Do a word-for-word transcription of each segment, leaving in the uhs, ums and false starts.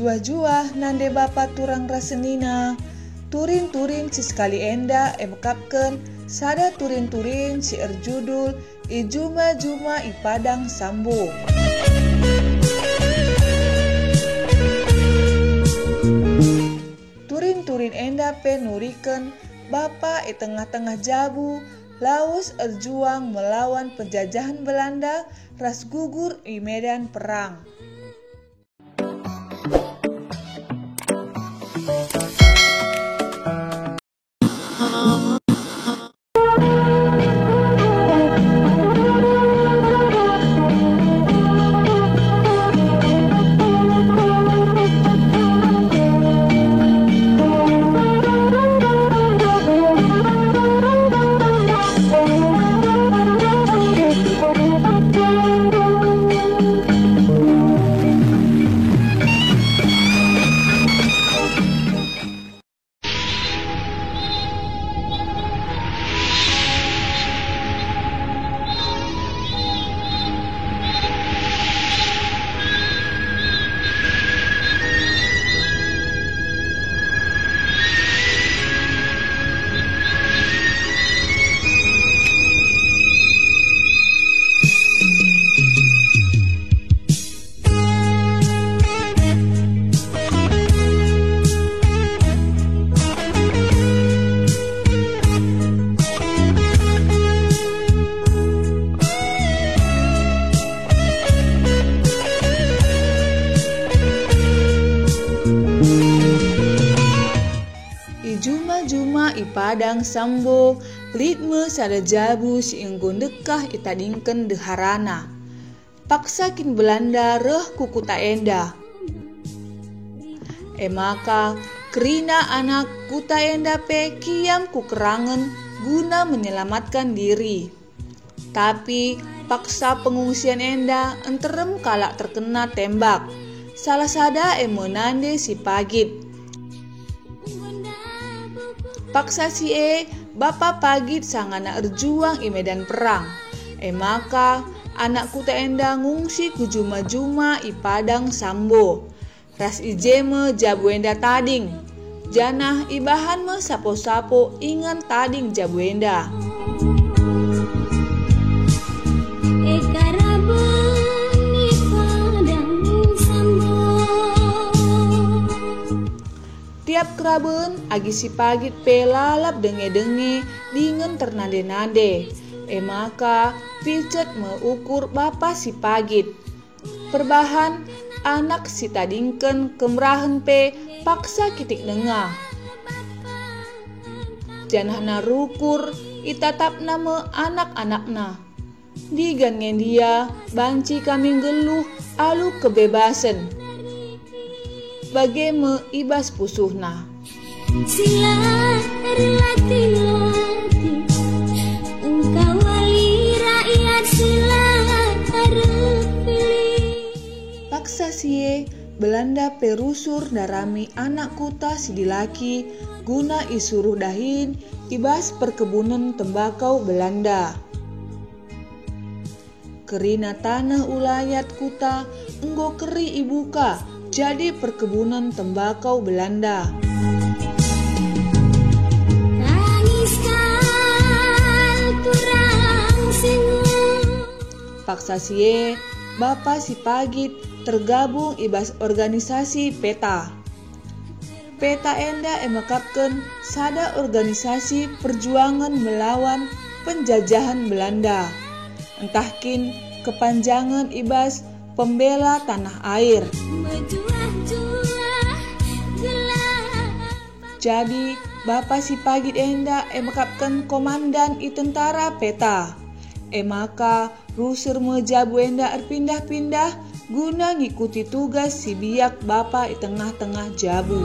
Juah-juah nande bapa turang ras senina. Turin-turin si sekali enda emekapken sada turin-turin si erjudul I Juma-Juma i Padang Sambo. Turin-turin enda pe nuriken bapa i tengah-tengah jabu lawes erjuang melawan penjajahan Belanda ras gugur i medan perang. I Juma-Juma i Padang Sambo, lit me sada jabu si enggo ndekah itadingken ndeharana. Paksa kin Belanda reh ku kuta enda. E maka, kerina anak kuta enda pe kiam ku kerangen guna menyelamatkan diri. Tapi paksa pengungsian enda nterem kalak terkena tembak. Salah sada e me nande si Pagit. Paksa si e, bapa Pagit sangana erjuang i medan perang. E maka, anak kuta enda ngungsi ku juma-juma i Padang Sambo. Ras i je me jabu enda tading, janah ibahan me sapo-sapo ingan tading jabu enda. Tiap keraben, agi si Pagit pe lalap denge-denge dingen ternande-nande, e maka picet me ukur bapa si Pagit. Perbahan, anak si tadingken kemerahen pe paksa kitik denga. Janahna rukur, itatapna me anak-anakna. Digan nge ndia banci kami nggeluh alu kebebasen. Bage me i bas pusuhna. Sila erlatih-latih, engkawali rakyat sila terpilih. Paksa si e, Belanda pe rusur ndarami anak kuta si dilaki guna isuruh dahin i bas perkebunen tembakau Belanda. Kerina taneh ulayat kuta enggo keri ibuka jadi perkebunen tembakau Belanda. Paksa si e, bapa si Pagit tergabung i bas organisasi PETA. PETA enda emekapken sada organisasi perjuangan melawan penjajahan Belanda, ntah kin kepanjangen i bas pembela tanah air. Jadi, bapa si Pagit enda emekapken komandan i tentara PETA. E maka, rusur me jabu enda erpindah-pindah guna ngikuti tugas si biak bapa i tengah-tengah jabu.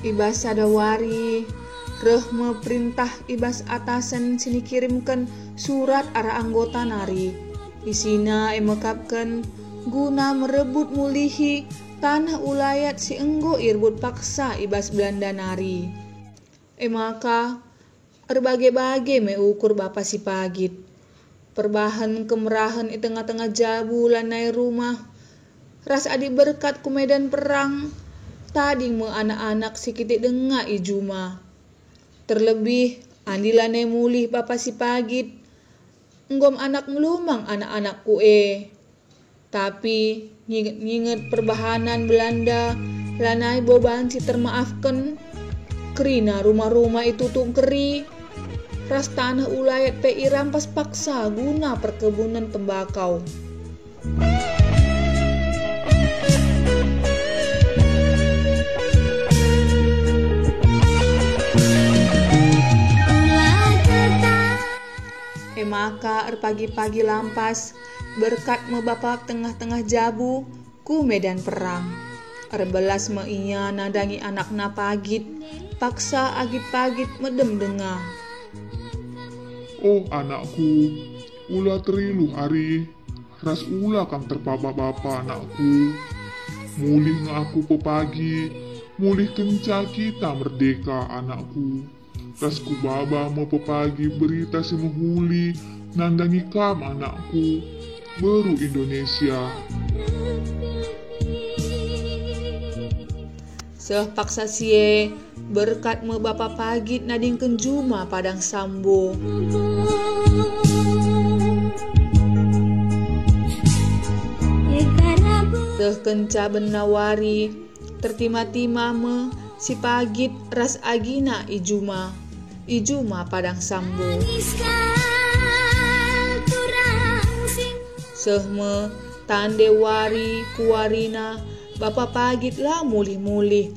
I bas sada wari, reh me perintah i bas atasen si nikirimken surat arah anggota nari. Isina emekapken guna merebut mulihi taneh ulayat si enggo irebut paksa i bas Belanda nari. E maka, Erbage-bage me ukur bapa si pagit. Perbahan kemerahen i tengah-tengah jabu lanai rumah, ras adi berkat ku medan perang, tading me anak-anak si kitik denga i juma. Terlebih, adi lanai mulih bapa si pagit, enggom anak melumang anak-anakku e. Tapi nginget-nginget perbahanan Belanda, lanai bo banci termaafken. Kerina rumah-rumah itutup keri, ras taneh ulayat pe irampas paksa guna perkebunen tembakau. E maka erpagi-pagi lampas, berkat me bapa tengah-tengah jabu ku medan perang. Erbelas me ia nandangi anakna pagit, paksa agit-pagit medem denga. Oh, anakku, ula teriluh ari, ras ula kam terpabah bapa, anakku. Mulih nge aku pepagi, mulih kenca kita merdeka, anakku. Ras kubaba me pepagi berita si mehuli nandangi kam, anakku, beru Indonesia. Seh paksa si e, berkat me bapa pagit nadingken juma padang Sambo. Seh kenca bena wari, tertima-tima me si pagit ras agina i juma, i juma padang Sambo. Seh me tande wari ku warina, bapa pagit la mulih-mulih,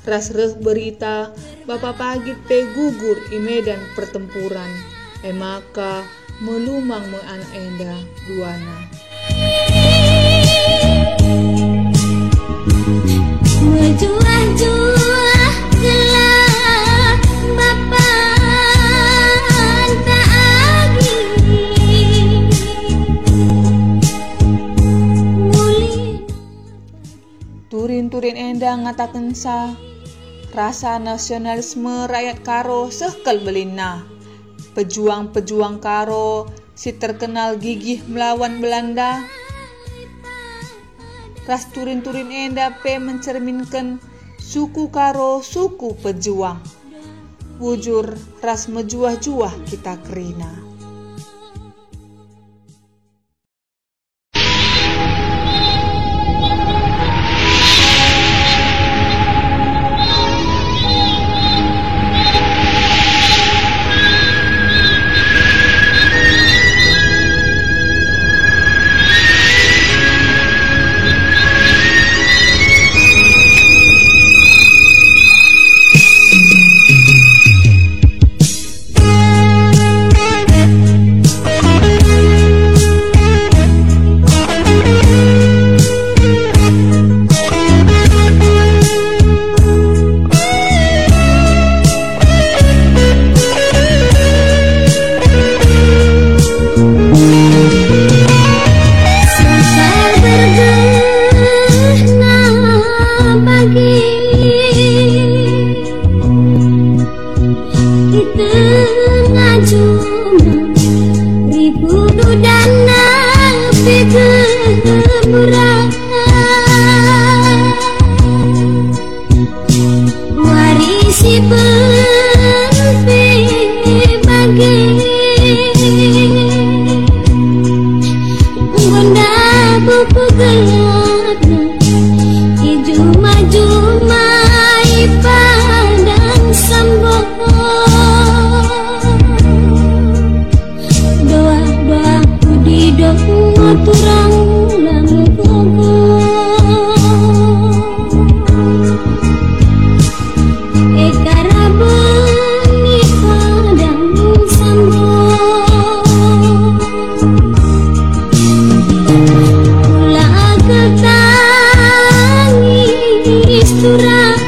ras reh berita bapa pagit pe gugur i medan pertempuran. E maka, melumang me anak enda duana. Mejuah-juah gelah bapanta agi. Mulih. Turin-turin enda ngatakenca, rasa nasionalisme rakyat Karo seh kal belinna. Pejuang-pejuang Karo si terkenal gigih melawan Belanda, ras turin-turin enda pe mencerminken suku Karo suku pejuang. Bujur ras mejuah-juah kita kerina. Sampai berguna bagi. Di tengah juma, ribudu dana pe geburak. Wari si pempe bage. Enggo ndabo pegelapna i juma-juma i padang Sambo. Doa-doa ku didok turang la megogo. Eka raba ni padang Sambo, ula ketangis turang,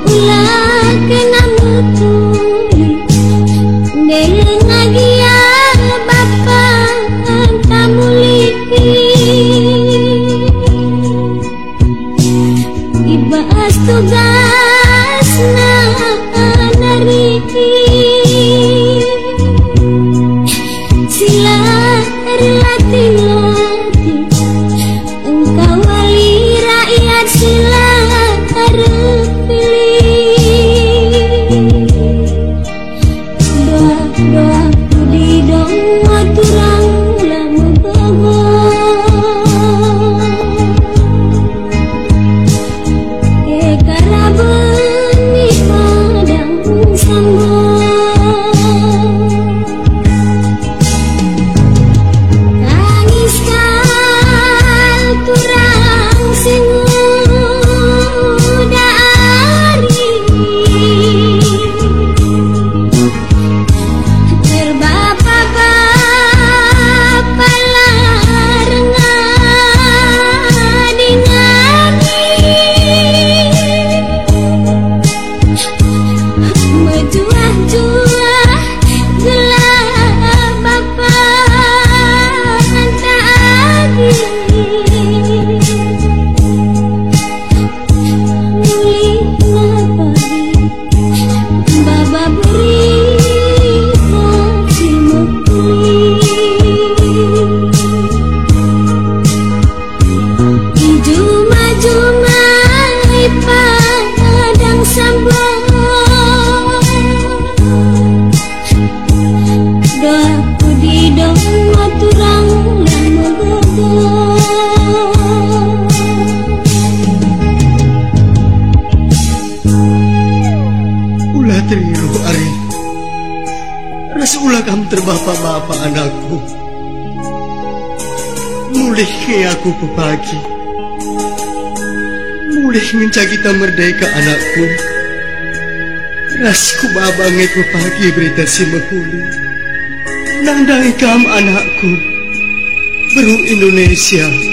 ula kena metuli, ndai nge gia Ula kam terbapa-bapa, anakku. Mulih nge aku pepagi. Mulih ngenca kita merdeka, anakku. Ras ku baba nge pepagi berita si mehuli. Nandangi kam, anakku. Beru Indonesia